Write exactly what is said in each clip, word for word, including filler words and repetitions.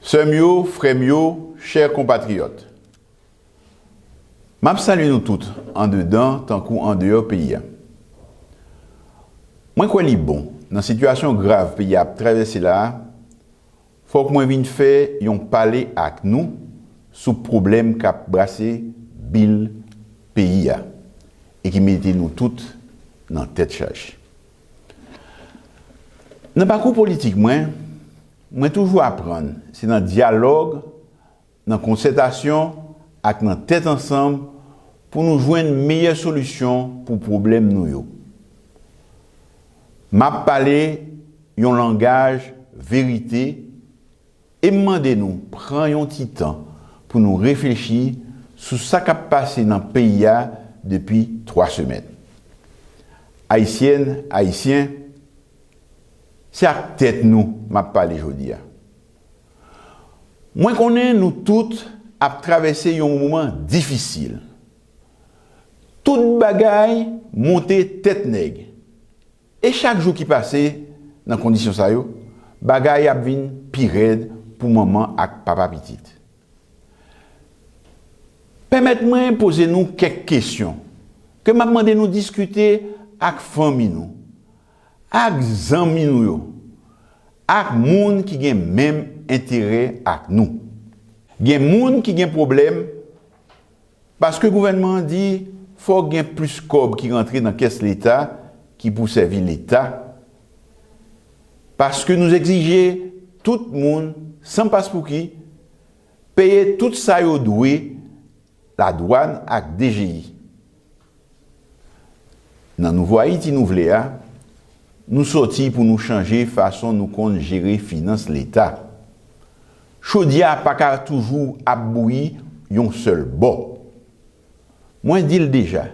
Sè m yo, frè m yo, chè konpatriyòt, m ap salye nou tout, andedan tankou andeyò peyi a. Mwen kwè li bon, nan sitiyasyon grav peyi a ap travèse la a, fòk mwen vin fè yon pale ak nou sou pwoblèm k ap brase bil peyi a e ki mete nou tout nan tèt chaje. Nan pakou politik mwen, mwen toujou aprann se nan dyalòg, nan konsètasyon ak nan tèt ansanm pou nou jwenn meyè solisyon pou pwoblèm nou yo. M ap pale yon langaj verite e m mande nou pran yon ti tan pou nou reflechi sou sa k ap pase nan peyi a depi twa semèn. Ayisyèn, Ayisyen, se ak tèt nou m ap pale jodi a. Mwen konnen nou tout ap travèse yon moman difisil. Tout bagay monte tèt nèg. E chak jou ki pase nan kondisyon sa yo, bagay ap vin pi rèd pou manman ak papa pitit. Pèmèt mwen poze nou kèk kesyon ke m ap mande nou diskite ak fanmi nou, ak zanmi nou yo, ak moun ki gen menm enterè ak nou. Gen moun ki gen pwoblèm paske gouvènman an di fòk gen plis kòb ki rantre nan kès Leta ki pou sèvi Leta, paske nou egzije tout moun, san paspouki, peye tout sa yo dwe ladwàn ak D G I. Nan nouvo Ayiti nou vle a, nou sòti pou nou chanje fason nou konn jere finans Leta. Chodyè a pa ka toujou ap bouyi yon sèl bò. Mwen di l deja,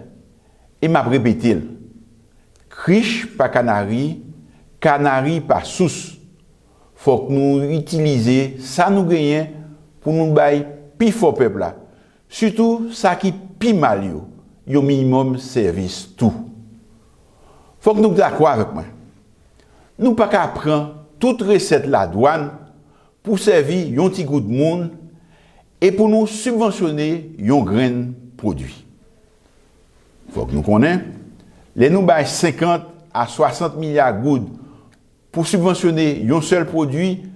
e m ap repete l, krich pa kanari, kanari pa sous. Fòk nou itilize sa nou genyen pou nou bay pifò pèp la, sitou sa ki pi mal yo, yon minimòm sèvis tou. Fòk nou dakò avèk mwen. Nou pa ka pran tout resèt ladwàn pou sèvi yon ti gwoup moun e pou nou sibvansyone yon grenn pwodui. Fòk nou konnen, lè nou bay senkant a swasant milya goud pou sibvansyone yon sèl pwodui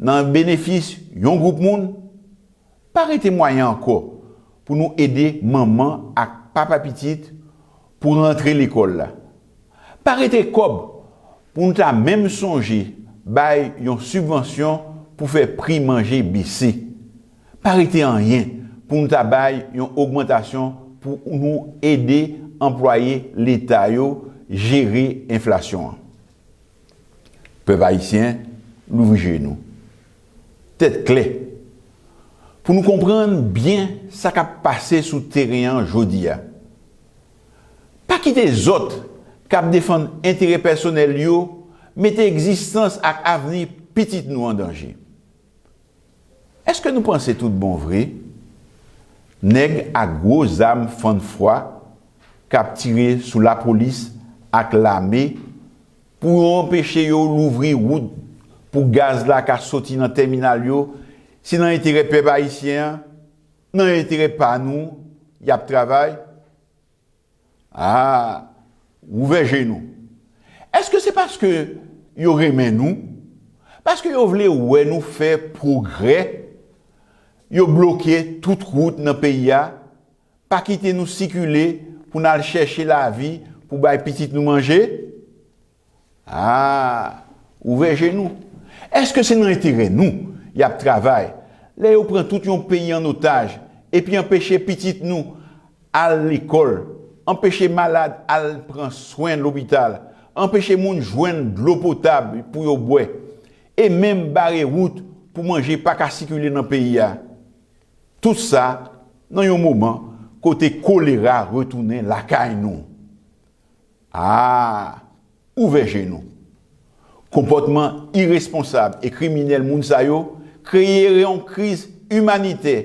nan benefis yon gwoup moun, pa rete mwayen ankò pou nou ede manman ak papa pitit pou rantre lekòl la. Pa rete kòb pou nou ta menm sonje bay yon sibvansyon pou fè pri manje bese. Pa rete anyen pou nou ta bay yon ogmantasyon pou nou ede anplwaye Leta yo jere enflasyon an. Pèp ayisyen, louvri je nou. Tèt klè. Pou nou konprann byen sa k ap pase sou teren an jodi a. Pa kite zòt k ap defann enterè pèsonèl yo mete egzistans ak avni pitit nou an danje. Èske nou panse tout bon vre, nèg ak gwo zam fann fwa k ap tire sou lapolis ak lame pou yo anpeche yo louvri wout pou gaz la ka soti nan tèminal yo, se nan enterè pèp ayisyen an, nan enterè pa nou y ap travay? A, ouvè je nou. Èske se paske yo renmen nou? Paske yo vle wè nou fè pwogrè? Yo bloke tout wout nan peyi a, pa kite nou sikile pou n al chèche lavi pou bay pitit nou manje? A, ouvè je nou. Èske se nan enterè nou y ap travay lè yo pran tout yon peyi an otaj epi anpeche pitit nou al lekòl, anpeche malad al pran swen lopital, anpeche moun jwenn dlo potab pou yo bwè, e menm bare wout pou manje pa ka sikile nan peyi a? Tout sa nan yon moman kote kolera retounen lakay nou. A, ouvè je nou. Konpòtman iresponsab e kriminèl moun sa yo kreye yon kriz imanitè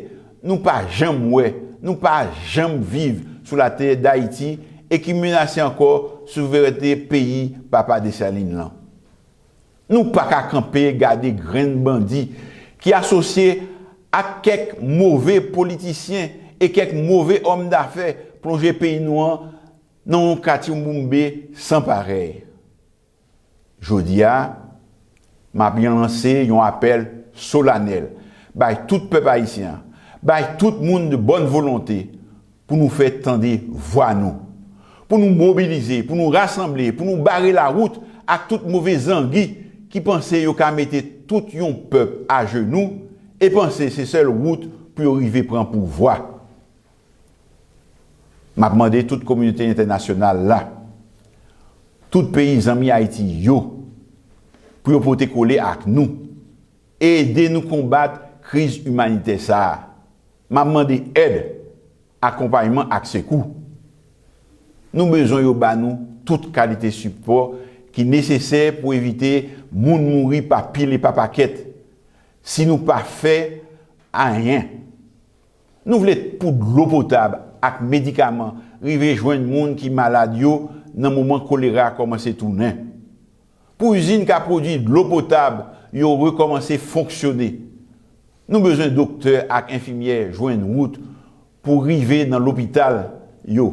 nou pa janm wè, nou pa janm viv sou latè Dayiti e ki menase ankò souverènte peyi Papa Desalin lan. Nou pa ka kanpe gade grenn bandi ki asosye ak kèk move politisyen e kèk move òm dafè, plonje peyi nou an nan yon katibwoumbe san parèy. Jodi a, m ap lanse yon apèl solanèl bay tout pèp ayisyen an, bay tout moun de bòn volonte, pou nou fè tande vwa nou, pou nou mobilize, pou nou rasanble, pou nou bare lawout ak tout move zangi ki panse yo ka mete tout yon pèp ajenou e panse se sèl wout pou yo rive pran pouvwa. M ap mande tout kominote entènasyonal la, tout peyi zanmi Ayiti yo, pou yo pote kole ak nou, ede nou konbat kriz imanitè sa a. M ap mande èd, akonpayman ak sekou. Nou bezwen yo ba nou tout kalite sipò ki nesesè pou evite moun mouri pa pil e pa pakèt. Si nou pa fè anyen, nou vle pou dlo potab ak medikaman rive jwenn moun ki malad yo nan moman kolera kòmanse tounen. Pou izin ka pwodui dlo potab yo rekòmanse fonksyone, nou bezwen doktè ak enfimyè jwenn wout pou rive nan lopital yo,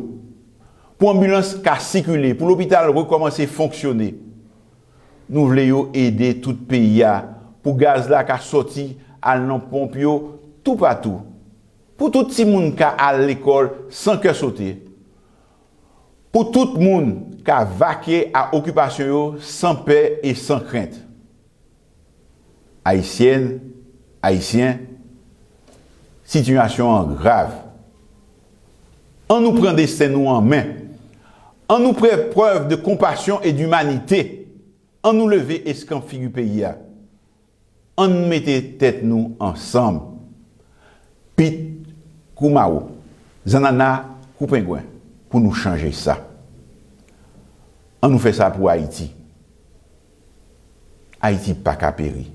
pou anbilans ka sikile, pou lopital rekòmanse fonksyone. Nou vle yo ede tout peyi a pou gaz la ka sòti al nan ponp yo toupatou, pou tout timoun ka al lekòl san kè sote, pou tout moun ka vake a okipasyon yo san pè e san krent. Ayisyèn, Ayisyen, sitiyasyon an grav. Ann nou pran desten nou an men. Ann nou fè prèv de konpasyon e dimanite. Ann nou leve eskanp figi peyi a. Ann mete tèt nou ansanm. Pit kou mawo, zannanna kou pengwen, pou nou chanje sa. Ann nou fè sa pou Ayiti. Ayiti pa ka peri.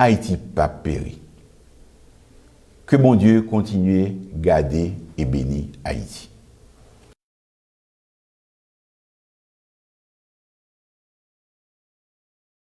Ayiti p ap peri. Ke Bondye kontinye gade e beni Ayiti.